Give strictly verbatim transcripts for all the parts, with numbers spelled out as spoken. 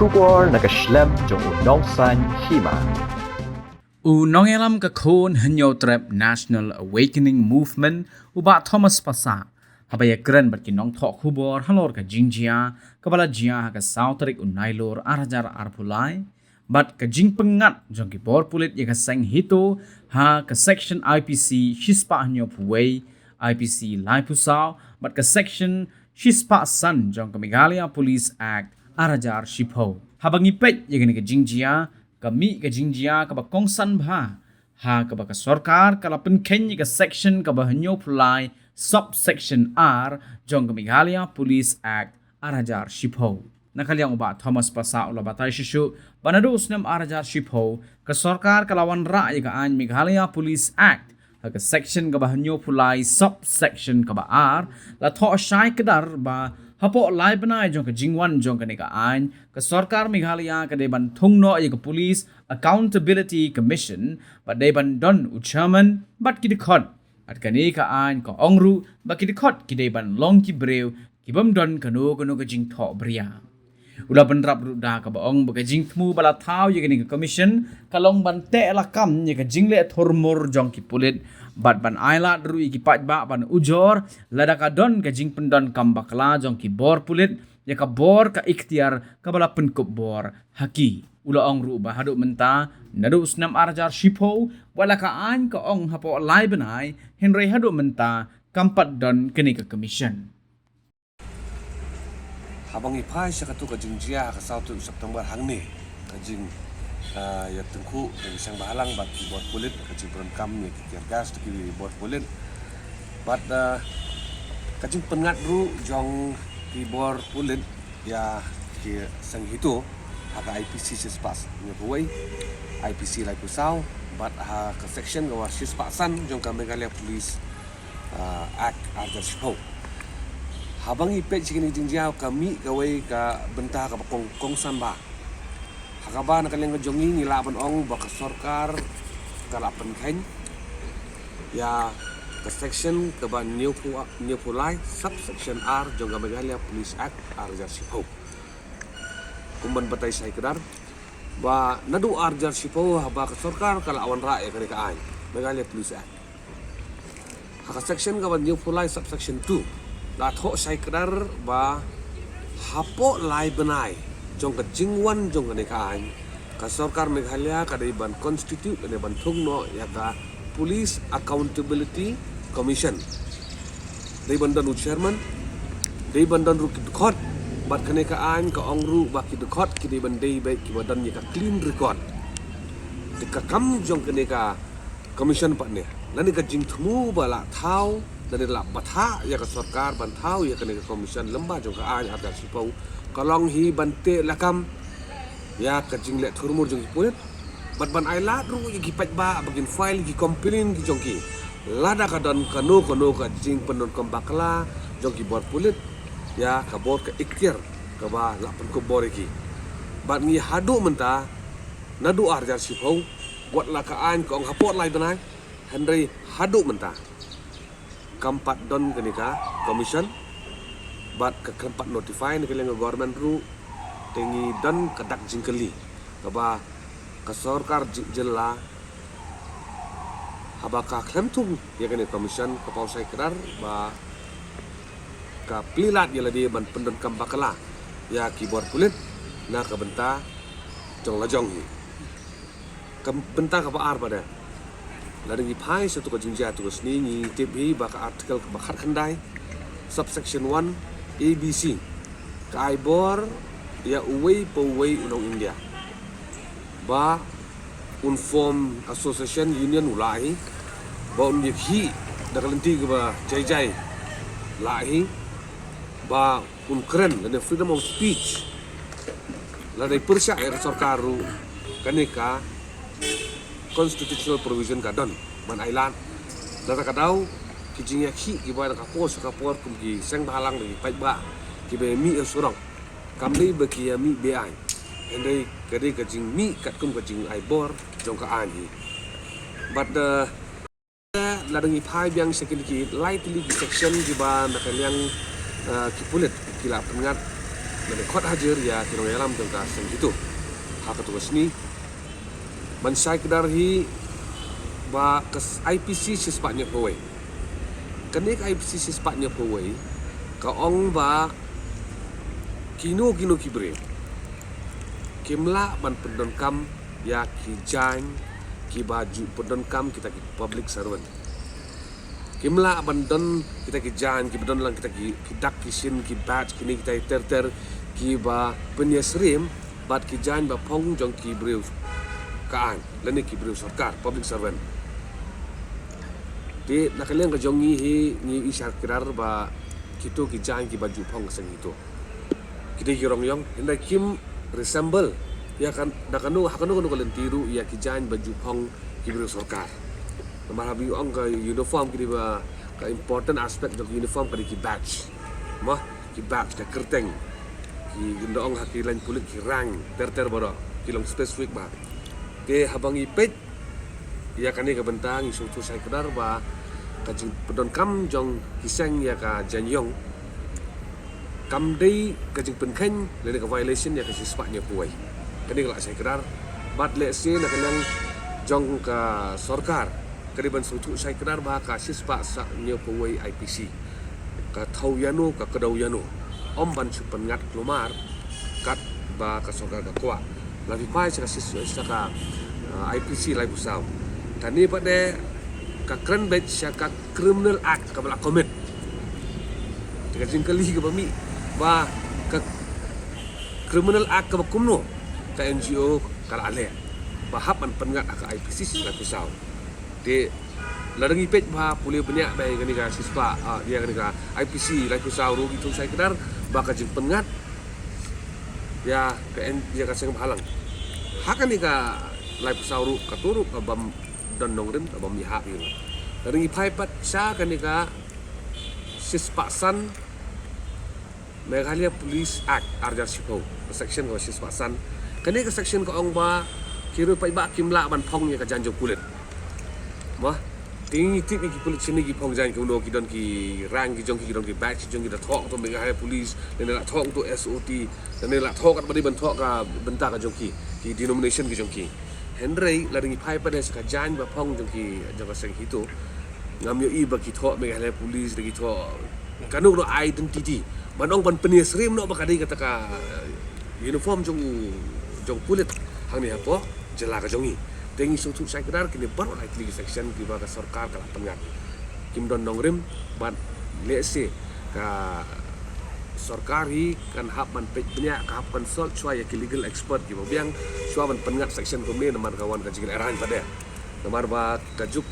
Khubor na ka shlem jong u Nongsaiñ Hima. U nongïalam ka Khun Hynñiewtrep National Awakening Movement, u Bah Thomas Passah, haba ïakren bad ki nongthoh khubor halor ka jingjia kaba la jia ha ka saw tarik u Nailur ar hajar arphew lai, bad ka jingpyngngad jong ki bor pulit ïa ka seng HITO ha ka section I P C shispah hynñiewphew wei, I P C laiphew saw, bad ka section shispah san jong ka Meghalaya Police Act ar hajar shiphew. Haba ngi peit ïa kane ka jingjia, ka mih ka jingjia kaba kongsan bha, ha kaba ka sorkar ka la pynkheiñ ïa ka section kaba hynñiewphew lai, subsection R jong ka Meghalaya Police Act ar hajar shiphew. Na ka liang u Bah Thomas Passah u la batai shuh shuh ba naduh u snem ar hajar shiphew, ka sorkar ka la wanrah ïa ka aiñ Meghalaya Police Act ha ka section kaba hynñiewphew lai, subsection kaba ar, la thoh shai kdar ba hapoh lai bnai jong ka jingwan jong kane ka aiñ, ka sorkar Meghalaya ka dei ban thung noh ïa ka Police Accountability Commission, bad dei ban don u chairman bad ki dkhot. Bad kane ka aiñ ka ong ruh ba ki dkhot ki dei ban long ki briew ki bym don kano kano ka jingthoh bria. U la bynrap ruh da kaba ong ba ka jingthmu ba la thaw ïa kane ka commission ka long ban teh lakam ïa ka jingleh thurmur jong ki pulit, bad ban ailad ruh ïa ki paidbah ban ujor lada ka don ka jingpyndonkam bakla jong ki bor pulit ïa ka bor ka iktiar kaba la pynkup bor ha ki. U la ong ruh ba haduh mynta, naduh u snem ar hajar shiphew, wat la ka aiñ ka ong hapoh lai bnai, hynrei haduh mynta kam pat don kane ka commission. Haba ngi phai sha katu ka jingjia ha ka saw tarik September hangne, ka jing, ah, ïa tyngkhuh ka jingseng bhalang bad ki bor pulit, ka jingpyndonkam ïa ki tear gas da ki bor pulit, bad, ah, ka jingpyngngad ruh jong ki bor pulit ïa ki seng HITO ha ka I P C shispah hynñiewphew wei, I P C laiphew saw, bad ha ka section kaba shispah san jong ka Meghalaya Police, ah, Act ar hajar shiphew. Haba ngi peit sha kine ki jingjia ka mih kawei ka bynta kaba kong, kongsan bha. Ha kaba na ka liang ka jong ngi ngi lah ban ong ba ka sorkar ka la pynkheiñ ïa ka section kaba hynñiewphew, hynñiewphew lai, subsection R jong ka Meghalaya Police Act ar hajar shiphew. Kum ban batai shai kdar ba naduh ar hajar shiphew haba ka sorkar ka la wanrah ïa kane ka aiñ Meghalaya Police Act, ha ka section kaba hynñiewphew lai, subsection two, la thoh shai kdar ba hapoh lai bnai jong ka jingwan jong kane ka aiñ, ka sorkar Meghalaya ka dei ban constitute lane ban thung noh ïa ka Police Accountability Commission. Dei ban don u chairman, dei ban don ruh ki dkhot, bad kane ka aiñ ka ong ruh ba ki dkhot ki dei ban dei beit kiba don ïa ka clean record. Te ka kam jong kane ka commission pat ne, lane ka jingthmu ba la thaw, lane la pathah ïa ka sorkar ban thaw ïa kane ka commission lyngba jong ka aiñ ar hajar shiphew, ka long hi ban teh lakam ïa ka jingleh thurmur jong ki pulit, bad ban ailad ruh ïa ki paidbah ba kin file ki complaint ki jong ki lada ka don kano kano ka jingpyndonkam bakla jong ki bor pulit ïa ka bor ka iktiar kaba la pynkup bor ïa ki. Bad ngi haduh mynta, naduh ar hajar shiphew, wat la ka aiñ ka ong hapoh lai bnai, hynrei haduh mynta kam pat don kane ka commission, bad ka khlem pat notify na ka liang ka government ruh. Te ngi don ka dak jingkylli kaba ka sorkar ji-, jylla haba ka khlem thung ïa kane ka commission, ka paw shai kdar ba ka plie lad ïa lade ban pyndonkam bakla ïa ki bor pulit na ka bynta jong la jong hi. Ka bynta kaba ar pat de, lada ngi phai sha tu ka jingjia tu ka sngi, ngi tip hi ba ka article kaba khatkhyndai, subsection one, A B C, ka ai bor ïa uwei pa uwei u nong India ba un form association, union, u lah hi, ba un ïakhih da ka lynti kaba jai jai, lah hi, ba un kren lane freedom of speech, lada pyrshah ïa ka sorkar ruh, kane ka constitutional provision ka don ban ailad. Lada ka dei ki jingïakhih kiba na ka por sha ka por kum ki seng bhalang da ki paidbah kiba ïamih ïasurok, kam dei ba ki ïamih beaiñ, hynrei ka dei ka jingmih katkum ka jingai bor jong ka aiñ hi. Bad, uh, lada ngi phai biang sha kine ki lai tylli ki section kiba na ka liang, uh, ki pulit ki la pynngat Lane khot hajir ïa ki nongïalam jong ka seng HITO ha katu ka sngi ban shai kdar hi ba ka I P C shispah hynñiewphew wei. Kane ka I P C shispah hynñiewphew wei ka ong ba kino kino ki briew kim lah ban pyndonkam ïa ki jaiñ kiba ju pyndonkam kita ki public servant. Kim lah ban don kita ki jaiñ kiba don lang kita ki, ki dak ki shin, ki badge, kine kita ter ter kiba pynïasyriem bad ki jaiñ ba phong jong ki briew ka aiñ lane ki briew sorkar, public servant. Te na ka liang ka jong ngi hi ngi i shai kdar ba kito ki jaiñ kiba ju phong ka seng HITO ki dei ki rong ïong, hynrei kim resemble ïa kan da kano ha kano kano ka lynti ruh ïa ki jaiñ ba ju phong ki briew sorkar. Namar haba ong ka uniform ki dei ba ka important aspect jong ka uniform ka dei ki badge. Mo, ki badge, ka kyrteng. Ki, ynda ong ha ki lain pulit ki rank ter ter baroh, ki long specific bha. Te haba ngi peit ïa kane ka bynta ngi sngewthuh shai kdar ba ka jingpyndonkam jong ki seng ïa ka jaiñ ïong kam dei ka jingpynkheiñ lane ka violation ïa ka shispah hynñiewphew wei. Kane ka la shai kdar. Bad lehse na ka liang jong ka sorkar ka dei ban sngewthuh shai kdar ba ka shispah sa hynñiewphew wei I P C ka thew ïano, ka kdew ïano, ym ban shu pynngat kulmar katba ka sorkar ka kwah. La phi phai sha ka sis-, sha ka, uh, I P C laiphew saw. Kane pat de ka kren beit sha ka criminal act kaba la commit. Te ka jingkylli kaba mih ba ka criminal act kaba kumno ka N G O ka la leh ba hap ban pynngat ha ka I P C laiphew saw. Te lada ngi peit bha pule bniah ba ïa kane ka shispah, ah, ïa kane ka I P C laiphew saw ruh ngi thew shai kdar ba ka jingpynngat ïa ka en-, ïa ka seng bhalang ha kane ka laiphew saw ruh, kato ruh ka bym don nongrim, ka bym ïahap ïa u. Lada ngi phai pat sha kane ka shispah san, Meghalaya Police Act ar hajar shiphew, ka section ka shispah san. Kane ka section ka ong ba ki riew paidbah kim lah ban phong ïa ka jaiñ jong pulit. Mo, te ngi tip ïa ki pulit shane ki phong jaiñ kumno, ki don ki rank ki jong ki, ki don ki badge ki jong ki, da thoh to Meghalaya Police, lane da thoh to S O T, lane da thoh katba dei ban thoh ka bynta ka jong ki, ki denomination ki jong ki. Hynrei lada ngi phai pat sha ka jaiñ ba phong jong ki, jong ka seng HITO, ngam ïohi ba ki thoh Meghalaya Police, da ki thoh kano kano identity ban ong ban pynïasyriem noh ba ka dei kata ka, eh, uniform jong u, jong pulit hangne hapoh jylla ka jong ngi. Te ngi sngewthuh shai kdar kine baroh lai tylli ki section kiba ka sorkar ka la pynngat kim don nongrim, bad lehse ka sorkar hi kan hap ban peit bniah, ka hap consult shuwa ïa ki legal expert kiba biang shuwa ban pynngat section kumne, namar ka wan ka jingïalehrain pat de. Namar ba ka juk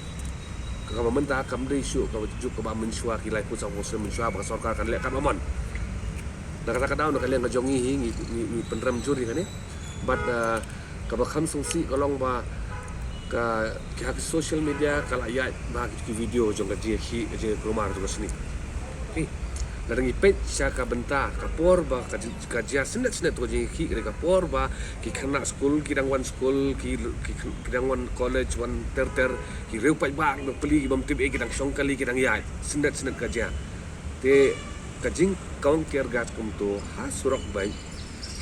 kaba mynta kam dei shuh ka juk kaba mynshuwa, ki laiphew saw bosor mynshuwa ba ka sorkar kan leh katba mon. Na kata ka daw na ka liang ka jong ngi hi ngi, ngi, ngi pynrem jur ïa kane. Bad, uh, kaba kham sngewsih ka long ba ka, ki ha ki social media ka la ïaid bha ki, ki video jong ka jingïakhih, ka jingïakhih kulmar jong ka seng HITO. Okay. Lada ngi peit sha ka bynta, ka por ba ka jing, ka jia snet snet ka jingïakhih, ka por ba ki khynnah skul ki dang wan skul, ki, ki, ki dang wan college, wan ter ter, ki riew paidbah, ki bapli, ki bym tip ei, ki dang shong kali, ki dang ïaid snet snet ka jia. Te ka jingkawang tear gas kumto ha surok beit,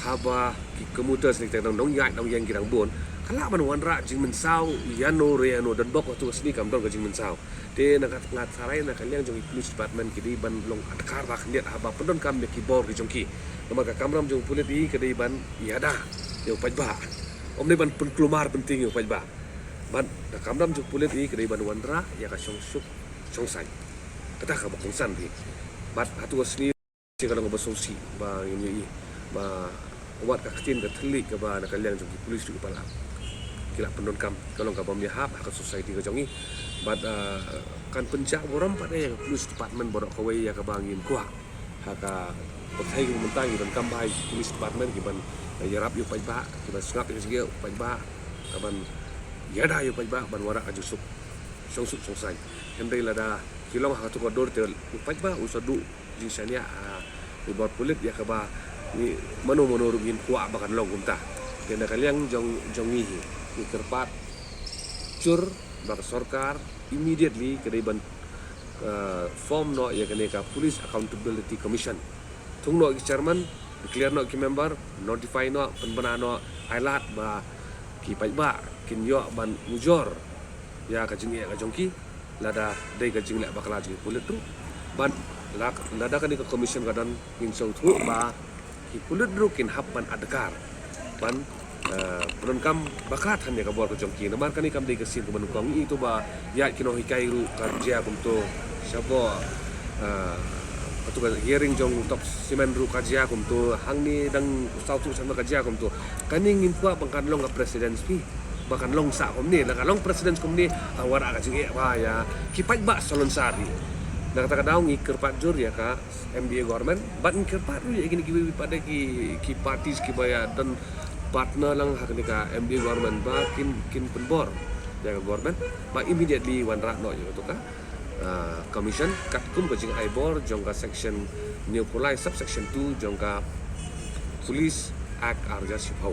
haba ki commuters ne ki dang nongïaid nongïeng ki dang bun, ka lah ban wanrah jingmynsaw ïano re ïano, donbok hato ka sngi kam don ka jingmynsaw. Te na ka, nga tharai na ka liang jong ki police department ki dei ban long adkar ba khyndiat haba pyndonkam ïa ki bor ki jong ki. Namar ka kamram jong pulit hi ka dei ban ïada ïa u paidbah, ym dei ban pynkulmar pyntieng ïa u paidbah. Bad ka kamram jong pulit hi ka dei ban wanrah ïa ka shongsuk shongsaiñ. Kata kaba kongsan hi. Bad hato ka sngi ka long kaba sngewsih ba ngin ïohi ba wat ka ktien ka thylliej kaba na ka liang jong ki police ruh ki palat, ki la pyndonkam, ka long kaba ym ïahap ha ka society ka jong ngi. Bad, ah, kan pynjah burom pat ïa ka police department baroh kawei ïa kaba ngin kwah ha ka pyrthei kaba mynta, ngi donkam bha ïa ki police department kiban ïarap ïa u paidbah, kiban sngap ïa ka jingeh u paidbah, kaban ïada ïa u paidbah ban wanrah ka jingsuk shongsuk shongsaiñ. Hynrei lada ki long ha kato ka dur te u paidbah u sa duh jingshaniah ha i bor pulit ïa kaba ngi, mano mano ruh ngim kwah ba kan long kumta. Te na ka liang jong, jong ngi hi, ngi kyrpad jur ba ka sorkar immediately ka dei ban, eh, form noh ïa kane ka Police Accountability Commission. Thung noh ki chairman, Clear noh ki member, notify noh, pynbna noh, ai lad ba ki paidbah kin ïoh ban ujor ïa ka jingeh ka jong ki, lada dei ka jingleh bakla jong ki pulit ruh. Bad la-, lada kane ka commission ka don, ngin sngewthuh ba ki pulit ruh kin hap ban adkar ban, eh, pyndonkam bakla than ïa ka bor ka jong ki. Namar kane kam dei ka sien kaba nyngkong, ito ba ïa ki nonghikai ruh ka jia kumto, shapoh, eh, katu ka hearing jong Top Cement ruh ka jia kumto, hangne dang sawtu sawtu ka jia kumto. Kane ngim kwah ba kan long ka precedence phi, ba kan long sah kumne. Lada ka long precedence kumne, ka wanrah ka jingeh bha ïa ki paidbah Salonsar hi. Na kata ka daw ngi kyrpad jur ïa ka M D A government, bad ngi kyrpad ruh ïa kine kiwei pat de ki, ki parties kiba ïa don partner lang ha kane ka M D A government ba kin, kin pynbor ïa ka government ba immediately wanrah noh ïa katu ka, ah, commission katkum ka jingai bor jong ka section hynñiewphew lai, subsection two jong ka Police Act ar hajar shiphew.